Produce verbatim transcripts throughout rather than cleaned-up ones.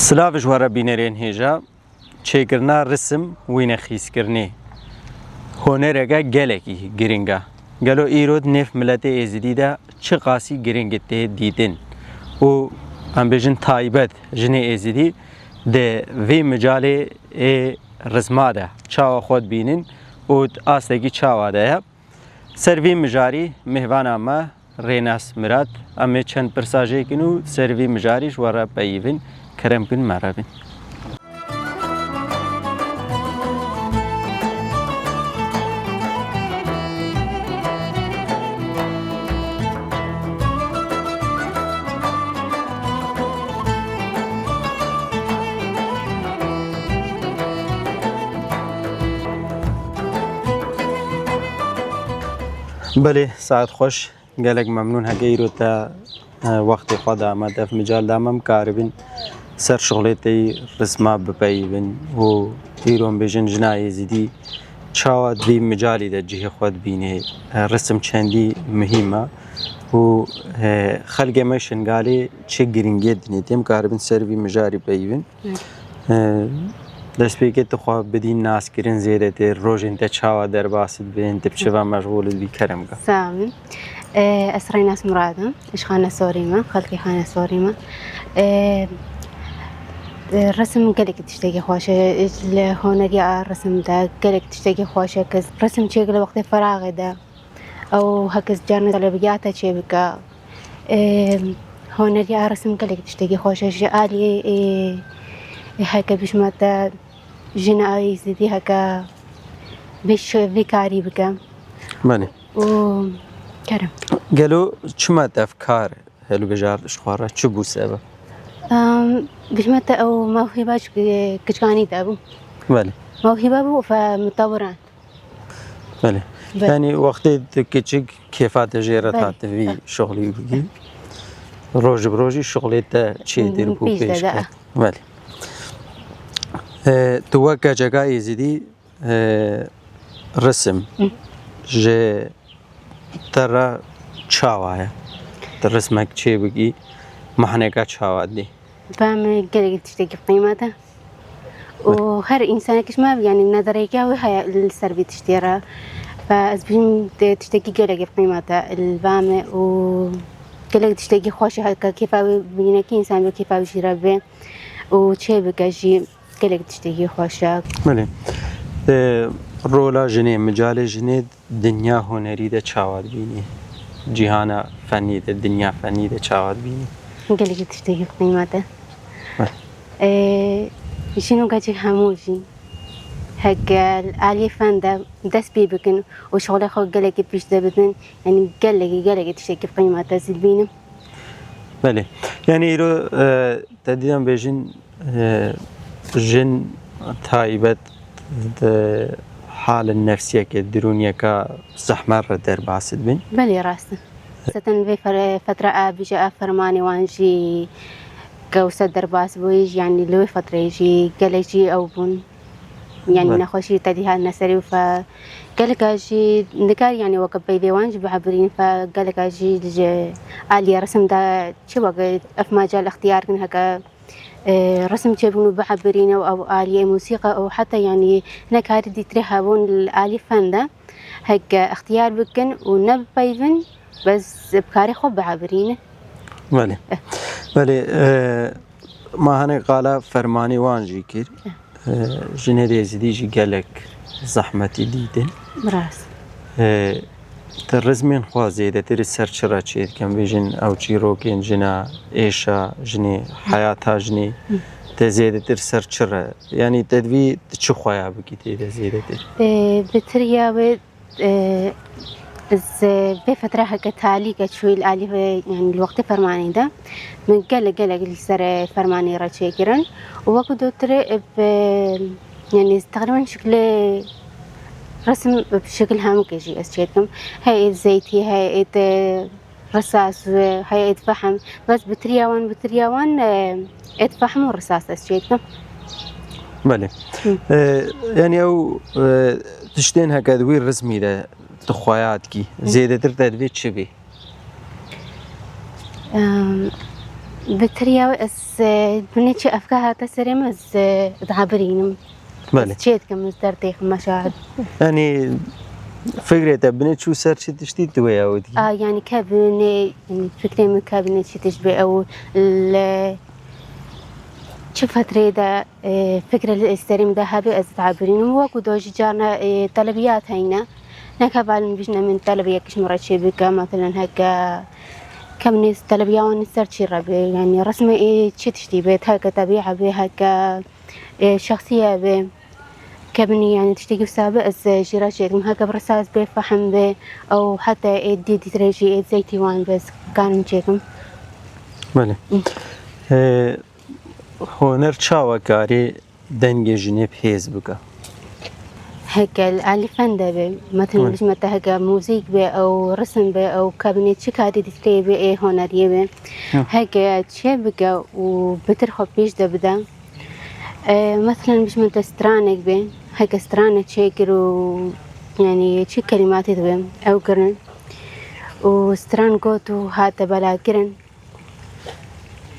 Silav ji we re bînerên hêja. Çêkirina risim wînexîskirinê hunereke gelekî giring e. Gelo îro di nêv miletê Êzidî de çiqasî giring tê dîtin û em bêjin taybet jinê Êzidî di vê micalê ê risma de çawa xwe dibînin û di astekî çawa de ye? Ser vî mijarî mêvana me Rênas Mirat, em ê çend pirsa jê kin û ser vî mijarî ji we re peyivin. Kerem kin me re bin. Belê, saet xweş. Gelek memnûn heke îro te, e, wextê xwe da me, te ev mical da me, em karibin ser şixulê te yî risma bipeyivin û îro em bêjin jina Êzidî çawa di vî micalî de cihê xwe dibîne. E, risim çendî muhîm e û, e, xelkê me Şingalê çi giringiyê dinê tê, em karibin ser vî mijarî peyivin. Hı. E, destpêkê tu xwe bidî naskirin zêdetir, rojên te çawa derbas dibin, tu bi çi ve meşxûl dibî, kerem ke. Sağ olun. E, ez Rênas Murad im, ji Xanesorî me, xelkê Xanesorî me. E, e, resim gelek tiştekî xweş e, li honeriya resim de gelek tiştekî xweş e, kes resim çêkir li wextê feraxê de. Ew heke carna telebgehata çêbike. Ê, honeriya resim gelek tiştekî xweş e. Ji aliyê, ê, ê, heke bijme te jina Êzidî heke vê şi-, vê karî bike. Belê. Û kerem. Gelo çima te ev kar hilbijart ji xwe re? Çi bû sebeb? Em, bijme te ew mewhîba ji kiçkanî de bû. Belê. Mewhîba bû fe mitewirand. Belê. Belê. Yanî wextê tu kiçik kêfa te jê re, belê, hate vî, eh, şixulî bikî. Roj bi rojî şixulê te çêtir bû, pêş de, pêş de, ket. Belê. E, tu wek keçeka Êzidî, e, risim, hı, ji te re çawa ye? Tu rismek çêbikî, mehneka çawa dî? Ba me gelek tiştekî bi qîmet e. Û her însanekî ji me, yanî, nedereke wê heye li ser vî tiştê re. Ve ez bînim tiştekî gelekî bi qîmet e li ba me û gelek tiştekî xweş e, heke kêfa wê bînekî însan wê kêfa wî jî re bê û çê bike jî gelek tiştekî xweş e. Belê. Te rola jinê, micalê jinê dinya hunerî de çawa dibînî? Cîhana fenî de, dinya fenî de çawa dibînî? Gelekî tiştekî bi qîmet e. Heh. Ee, jin û keçik hemû jî heke li aliyê fen de dest pê bikin û şixulê xwe gelekî pêş de bidin, yanî gelekî, gelekî tiştekî bi qîmet e ez dibînim. Belê. Yanî îro, e, te dî em bêjin, e, jin taybet di halin nefsiyeke, dirûniyeka zehmet re derbas dibin. Belê, rast e. Zaten vê fer-, fetre a bîje a fermanê wan jî kewse derbas bûyî, yanî li wê fetreyê jî gelek jî ew bûn. Yanî, belê, nexweşî te dî hatine serê û fe geleka jî nikar, yanî weke peyvê wan jî bihebirîn, fe geleka jî ji aliyê resim de çi weke ev macal extiyar kin heke, e, resim çêbûn û bihebirîne û ew aliyê mûsîqe û heta, yanî, nekarî dîtirê hebûn li alî fen de heke extiyar bikin û nebipeyvin, bes bi karê xwe bihebirîne. Belê. Eh. Belê, e, Ma hinek qala fermanê wan jî kir. Eh. E, jinê Êzidî jî gelek zehmetî dîtin. Rast. E, te rizmên xwe zêdetir ser çi re çêdikin? Bêjin ew çîrokên jina, êşa jinê, heyata jinê, hı, te zêdetir ser çi re? Yanî te divî tu çi xweya bikî tê de zêdetir? E, bi tiriya wê Ê, ez, ê, vê fetre heke talî ke çûyî li alî vê, yanî li wextê fermanê de min gelek, gelek li ser, ê, fermanê re çêkirin û wekî dotirê, ê, bi, yanî teqrîben şikilê resim bi şikil hemûkê jî ez çêdikim. Hey êt zeytî, hey êt, ê, risas, ê, hey êt fehm. Bes bi tiriya wan, bi tiriya wan, ê, êt fehm û risas ez çêdikim. Belê. Hı. Ê, yanî ew, ê, tiştên heke di wî rizmî de tu xweya dikî, hı, zêdetir te divê çi bê? Em, Bi tiriya wê ez, e, binê çi efka hate serê min, ez, e, dihabirînim. Belê. Ez çê dikim, ez derdêxim meşahed. Yanî fikrê te binê çû ser çi tiştî tu wê ew dikî? A, yanî ke binê, yanî fikrê min ke binê çi tişt bê ew li çi fetreyê de, e, fikre li serê min de hebe ez dihabirînim. Wekî do jî carna, e, telebiyat heyne. Neke balin bijne min telebiyek ji min re çê bike, meselen heke ke binê telebiya wan ser çi re bê, yanî resmê ê çi tiştî bê, heke tebîe bê, heke, e, şexsiye bê. Ke binî, yanî tiştekî wisa be, ez, e, jî re çêkim. Heke bi risa ez bê fehm be, ew heta ê dî dîtirê jî ê zeytî wan be, ez karim çêkim. Belê. Hı. E, Huner çawa karê dengê jinê bi hêz bike? Heke li alî fen de be, meten Hı. bijme te heke muzîk be, ew risim be, ew ke binê çi karî dîtirê be, ê huneriyê be. Hı. Heke çê bike û bitir xwe pêş de bide. E, meselen, bijmin te stranek bê, heke stranek çêkir û, yanî, çi kelîmatê dibe, ew kirin. Û stran got û hate belakirin.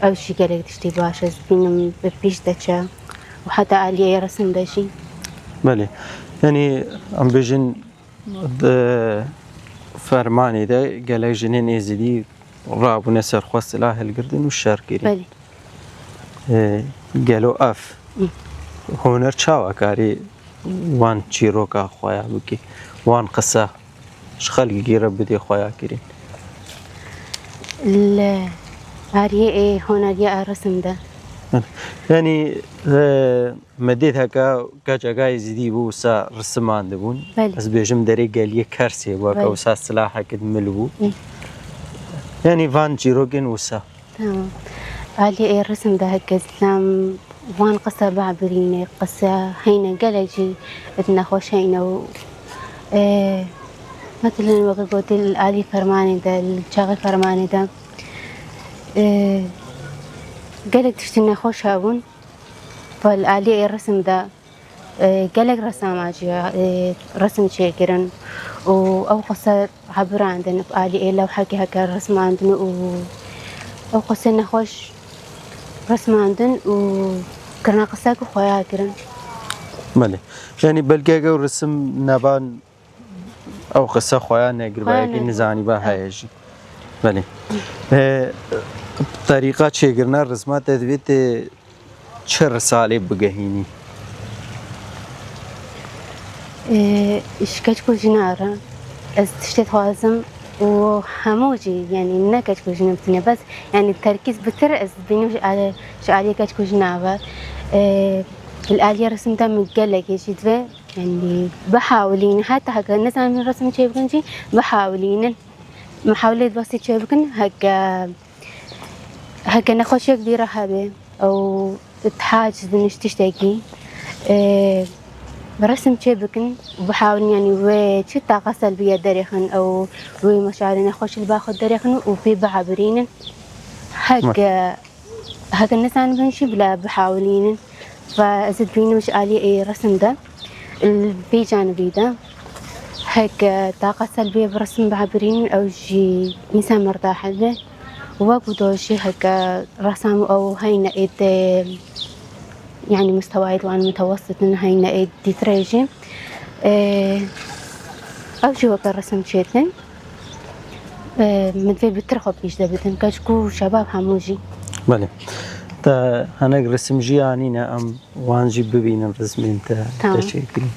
Ew jî gelek tiştê baş ez bînim bi pîş de çe. Û heta aliyê resim de jî. Belê. Yanî, em bêjin, di fermanê de gelek jinên êzidî rabûne ser xwe silah hilgirtin û şer kirî. Belê. E, gelo ev Hı. huner çawa karî wan çîroka xwe ya bikî? Wan qise ji xelkekî re bidê xwe ya kirîn? Li ariyê ê huneriya resim de. Yanî, e, me dît heke keçeka êzidî bû, wisa risiman dibûn. Belê. Ez bêjim derê geliyê Kersê bû, heke Belê. wisa silahekî di mil bû. Hı. Yanî van çîrokên wisa. Tamam. Aliyê ê resim de heke zlam wan qise babirîne, qise heyne gelek jî di nexweş heyne û, e, meselen weke gotî li alî fermanê de, li çaxê fermanê de, e, gelek tiştî nexweş hebûn. Ve li aliyê ê resim de E, gelek resama jî, e, resim çêkirin û ew qise hebirandin, bi alî ê lewhekê heke resmandin û ew qise nexweş resmandin û kirina qisek û xweya kirin. Belê. Yanî belkî ew resim neban ew qise xweya negir, Xweya belkî negir. nizanîba heye jî. Belê. E, terîqa çêkirina resma te divê tê çi risalê bigehînî? Ee, ji keçik û jina re ez tiştê dixwazim û hemû jî, yanî ne keçik û jin bitinê, bes yanî terkîz bitir ez dibînim ji alê, ji aliyê keçik û jina ve. Ee, li aliyê resim de min gelekê jî divê, yanî bihawilînin, heta heke nizanin resim çêbikin jî bihawilînin. Mihawilê dibasî çêbikin, heke Heke nexweşiyek vî re hebe, ew itihac diniş tiştekî, e, resim çê bikin û bihawilin, yanî wê çi taqa selbiye derêxin, ew wê meşarê nexweş li ba xwe derêxin û pê biabirînin. Heke, heke nizanin jî bila bihawilînin. Ve ez dibînim ji alî ê resim de, li vê canibî de, heke taqa selbiye bi resim biabirînin, ew jî însan mirdah dibe. Wek ku do jî heke resam ew heyne êdî, yanî mistewayê wan mutewessit in, heyne ê dîtirê jî. Ê, ew jî weke resim çêtin. Ê, min divê bitir xwe pîş de bidin, keçik û şebab hemû jî. Belê. Te hinek resim jî anîne, em wan jî bibînin, resmên te Tamam. te çêkirî.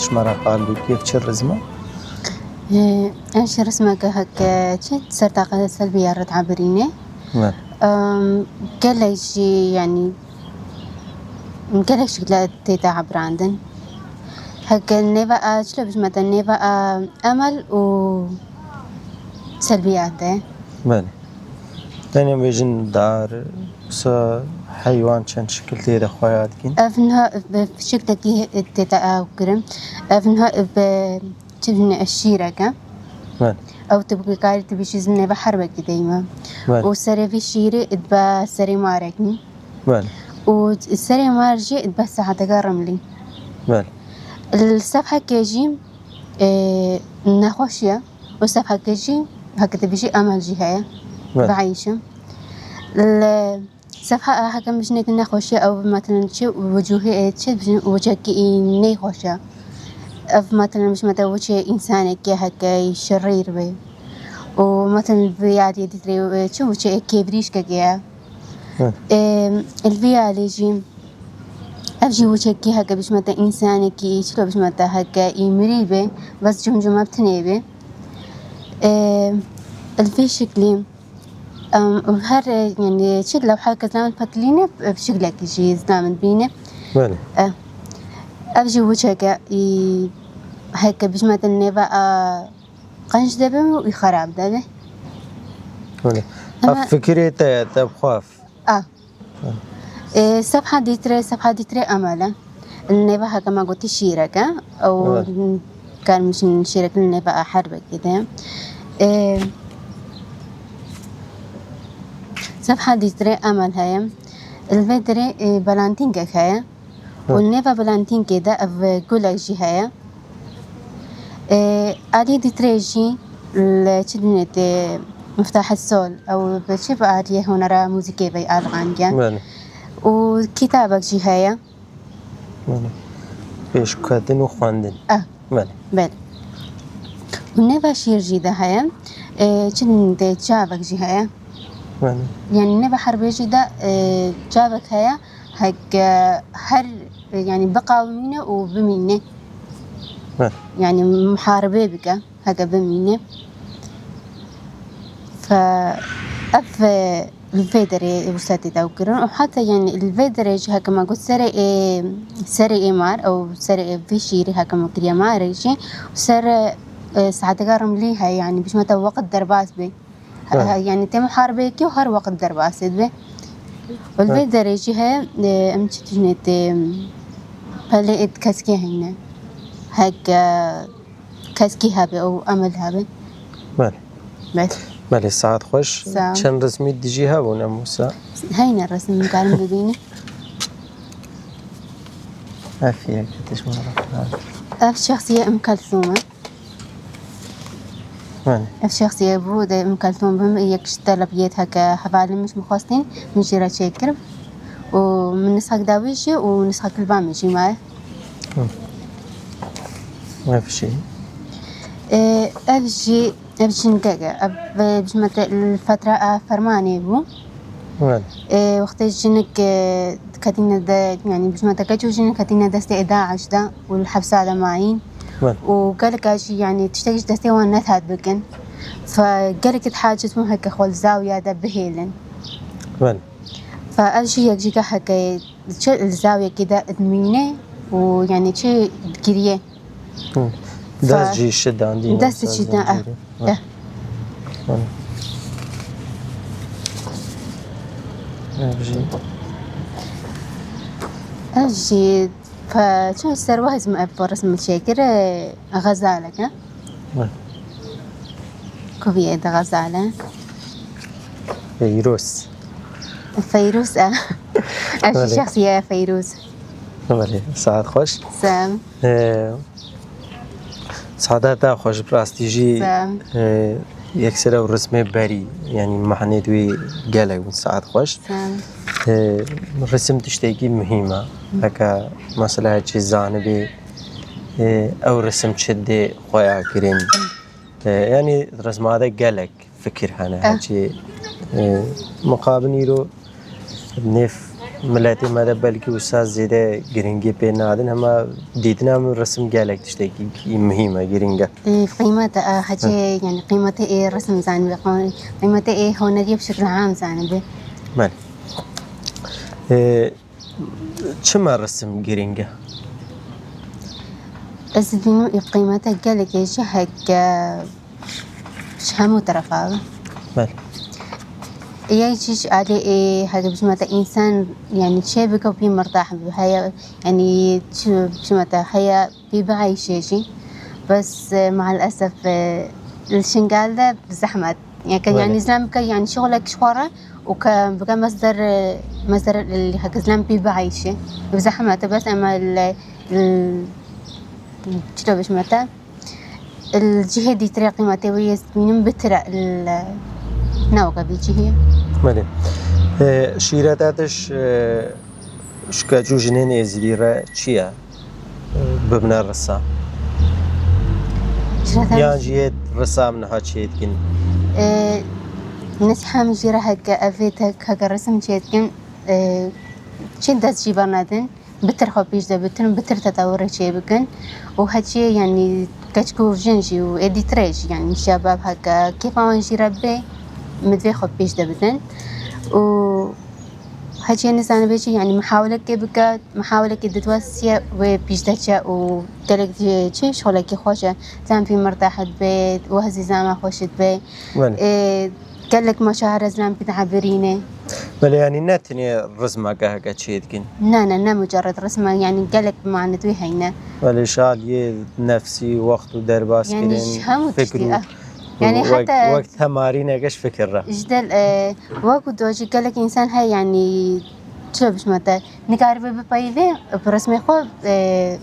Ji me re qal bikî, ev çi rizm e? Em jî resmeke heke çi ser taqe selbî ya re diebirîne. Me. Em, gelek jî, yanî, gelek şikle tê de ebirandin. Heke nêva a, çilo bijme te, nêva a emel û selbiyat de. Belê. Tenê bêjin dar, sa heywan çend şikil tê de xweya dikin? Ev niha bi şiklekî tê de ew kirin. Ev niha bi çi dine şîreke. Belê. Ew tu bikarî tu bişî zimnê ve herbekî deyme. Belê. Û serê vî şîrê dibe serê marekî. Belê. Û serê mar jî dibe saeteke rimlî. Belê. Li sefhekê jî, e, nexweşiye. Û sefhekê jî, heke tu bijî emel jî heye. Belê. Bieyşim. Li Sefha a heke mijinekî nexweş e, ew metilen çi wicûhê, e, çi bijin wicekî neyxweş e. Ev metilen bijmete wicê însanekî heke şirîr be. Û metilen vê yadê dîtirê, e, çi wicê, e, kêvrîşkekê ye. Hı. E, li vê yalê jî ev jî wicekî heke bijmete însanekî, çilo bijmete heke î mirî be, bes cimcime bi tinê be. E, li vê şiklî Em, û her, e, yanî, çi lewheke zilamên petilîne, e, şiklekî jî zilamên bîne. Belê. E, ev jî wiceke, î, heke bijmete nêva a qenc de be û î xerab de be. Belê. Ama ev fikirê te ye, te bi xwe ev. A. E, sefha dîtirê, sefha dîtirê emel e. Nêva heke me gotî şîrek e. Ew Evet. Karim jin şîrek li nêva a herbekê de. E, sefha dîtirê emel heye. Li vê derê, e, belentînkek heye. Û Evet. Nêva belentînkê de ev gulek jî heye. E, alî dîtirê jî li çi dinê tê Miftah Sol, ew bi çi bi aliyê hunera muzîkê ve aliqandiye. Belê. Û kitabek jî heye. Belê. Pêşketin û xwendin. Ah. Belê. Belê. Û nêva şîr jî de heye. E, çi dinê tê çavek jî heye. Belê. Yanî nêva herbê jî de, e, çavek heye. Heke her, yanî biqawimîne û bimîne. Belê. Yanî muharebe bike, heke bimîne. Fe, ev, e, li vê derê wisa tê dawkirin. Û heta, yanî, li vê derê jî heke me got serê ê, serê ê mar, ew serê ê vî şîrî heke me kiriye marê jî, ser, e, saeteke rimlî heye, yanî, bijmete weqt derbas bê. Ha, Evet. Ha, yanî tê muharebeyekî û her wext derbasê dibe. Û li vê Evet. Derê jî heye, e, em çi tijnê tê, pelê êt keskê heyne. Heke keskî hebe û emel hebe. Belê. Bes. Belê, saet xweş. Sağ ol. Çend resmî dijî hebûn em wisa? Heyne resim karim bibînim. Ev yek tişt min re. Ev şexsiye Em Kelthûm e. Belê. Ev şexsî bû, de Em Kelthûm bim, yek ji telebiyêt heke hevalê min ji min xwestin, min jê re çêkir. Û min nisxek dawî jî û nisxek li ba min jî maye. Hı. Ev jî. E, ev jî, ev jinkek e. Ev, e, bijmete li fetra a fermanê bû. Belê. E, wextê jinik, e, ketîne de, yanî bijmete keç û jinik ketîne destê DAIŞ de û li hepsa de mayîn. Belê. Û geleka jî, yanî, tiştekî ji destê wan nehat bikin. Fe gelekî dihacet bûn heke xwe li zawiya de bihêlin. Belê. Fe ev jî yek jî heke çi li zawiyekê de dimîne û, yanî, çi digiriye. Hı. Fe dest jî şidandî ne, dest ser şidan, ah, zincîrê. Eh. Hı. Ev jî. Ev jî Fe çi serwahî min ev resim çêkir, e, xezalek e. Hı. Kuviyê de xezal e. Feyrûz. Feyrûz e. Ev jî Belê. Şexsiye Feyrûz. Belê, saet xweş. Sağ ol. E, Saeta te xweş, bi rastî jî, Sağ ol. E, yekser ew rismê berî, yanî mehnê wî gelek bûn, saet xweş. Sağ ol. E, risim tiştekî muhîm e. Heke mesela çi zanibî, e, ew risim çi dê xweya kirin. E, yanî risma de gelek fikir hene. Eh. Hecî, e, muqabil îro nêv Miletê me de belkî wisa zêde girîngî pê nadin, hema dîtina min resim gelek tiştekî muhîm e, girîng e. Ê, qîmete, e, hecê, yanî qîmetê ê resim zanibê, qîmetê ê huneriyê bi şekil am zanibê. Belê. Ê, çima resim girîng e? Ez dibînim ê qîmete gelekê jî heke ji hemû terefa be. Belê. Yek jî ji alî ê heke bijmete însan, yanî çê bike û pî mirtah be. Heye, yanî çi bijmete heye pî bieyşê jî. Bes, e, maalesef, e, li Şingal de bi zehmet. Yeke, belê, yanî zilem bike, yanî şixulek ji xwe re û ke bike mesder, e, mesder li heke zilem pî bieyşê. Bi zehmet e, bes ema li, li, çilo bijmete. Li cihê dîtirê qîmetê wê yê dibînim bitir e, li ne weke vî cihê. Belê. E, şîreta te ji, e, ji keç û jinên êzidî re çi ye? E, bibine risa. Şîreta yan jî yê risa em niha çêdikin? E, Nesiha min jî re heke evê te heke resim çêdikin, e, çi dest jî bernedin. Bitir xwe pêş de bitin û bitir tetewirê çê bikin û heçiyê, yanî keçik û jin jî û êdîtirê jî, yanî şebab heke kêfa wan jî re bê, min divê xwe pêş de bidin û heçiyê nizanibe jî, yanî mihawelekê bike, mihawelekê ditwesiye wê pêş de çe û gelek jî çi şixulekî xweş e, zan pî mirtah dibe, wehzî zama xweş dibe. Belê. Ê, gelek meşahir ez lam pî dihabirîne. Belê, yanî ne tenê rizmeke heke çê dikin. Ne, ne, ne mucerred rizme, yanî gelek manetû heyne. Belê, ji aliyê nefsî, wext û derbas kirin, yanî ji hemû fikr tiştî, û, ah. Yanî û wek, heta wek temarîneke ji fikir re. Ji del, e, wek û do jî gelek însan heye, yanî çi bişmete, nikaribe bipeyivê, bi rizmê xwe, e,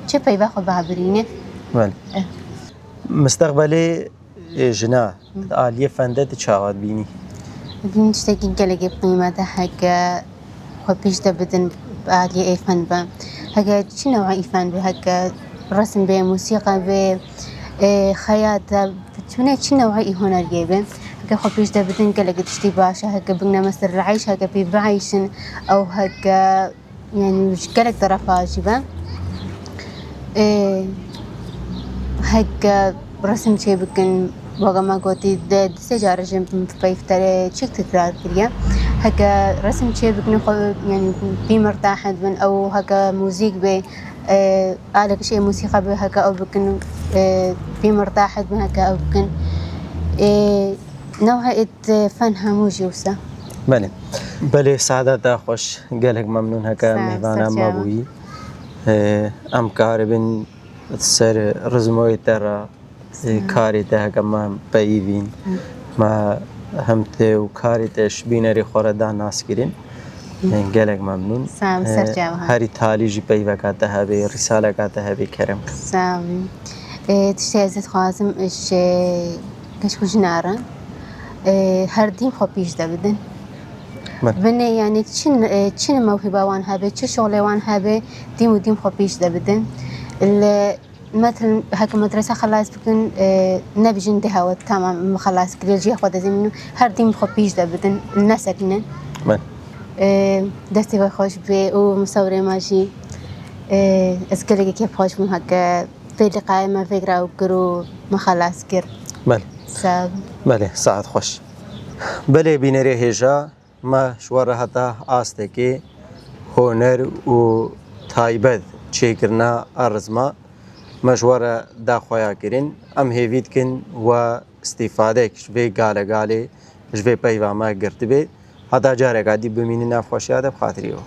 çi peyva xwe bihabirîne. Belê. Eh. Misteqbelê Ê jina, di aliyê fen de tu çawa dibînî? Dibînim tiştekî gelekî bi qîmet e, heke xwe pêş de bidin, bi aliyê ê fen be. Heke çi new'ê fen be, heke resim be, musîqe be, ê, xeyat e, tune çi new'ê huneriyê be. Heke xwe pêş de bidin, gelekî tiştî baş e, heke bigine mestir rihîş, heke pê bieyşin, ew heke Yanî ji gelek terefa jî be. Ê, heke resim çê bikin, weke me gotî, di, di sê carê jî peyvterê çik tekrar kiriye. Heke resim çê bikin, xwe, yanî pî mirtah dibin, ew heke muzîk bê, ê, alek ji ê muzîka bê, heke ew bikin, ê, pî mirtah dibin, heke ew bikin. Ê, New'ê êt fen hemû jî wisa. Belê. Belê, saeta te xweş. Gelek memnûn heke mêvana me bûyî. Ê, em karibin ser rizmoyê te re, ê, karê te heke me peyivîn. Me hem te û karê te ji bînerê xwe re da nas kirin. Ê, gelek memnûn. Sağ ol, ê, ser çava. Herî talî jî peyveka te hebe, rîsaleka te hebe, kerem. Sağ ol. Ê, tiştê ez dixwazim ji Keşk û jina re, e, her dîm xwe pêş de bidin. Belê. Binê, yanî çi, e, çi mewhîba wan hebe, çi şolê wan hebe, dîm û dîm xwe pêş de bidin. Li, metel, heke medrese xelas bikin, e, nebijin dê hewe tamam min xelas kiriye, cihê xwe dizînin û her dîm xwe pêş de bidin, nesekinin. Belê. E, destê we xweş bê û misewrê me jî, e, ez gelekî kêfxweş bûm heke Vê liqayê me vêgira û kir û me xelas kir. Belê. Sağ ol. Belê, saet xweş. Belê, bînerê hêja, me ji we re heta astekê huner û taybet çêkirina a rizma me ji we re da xweya kirin. Em hêvî dikin we îstîfadek ji vê galegalê, ji vê peyva me girtibê. Heta careka dî bimînin nav xweşiya de, bi xatirî we.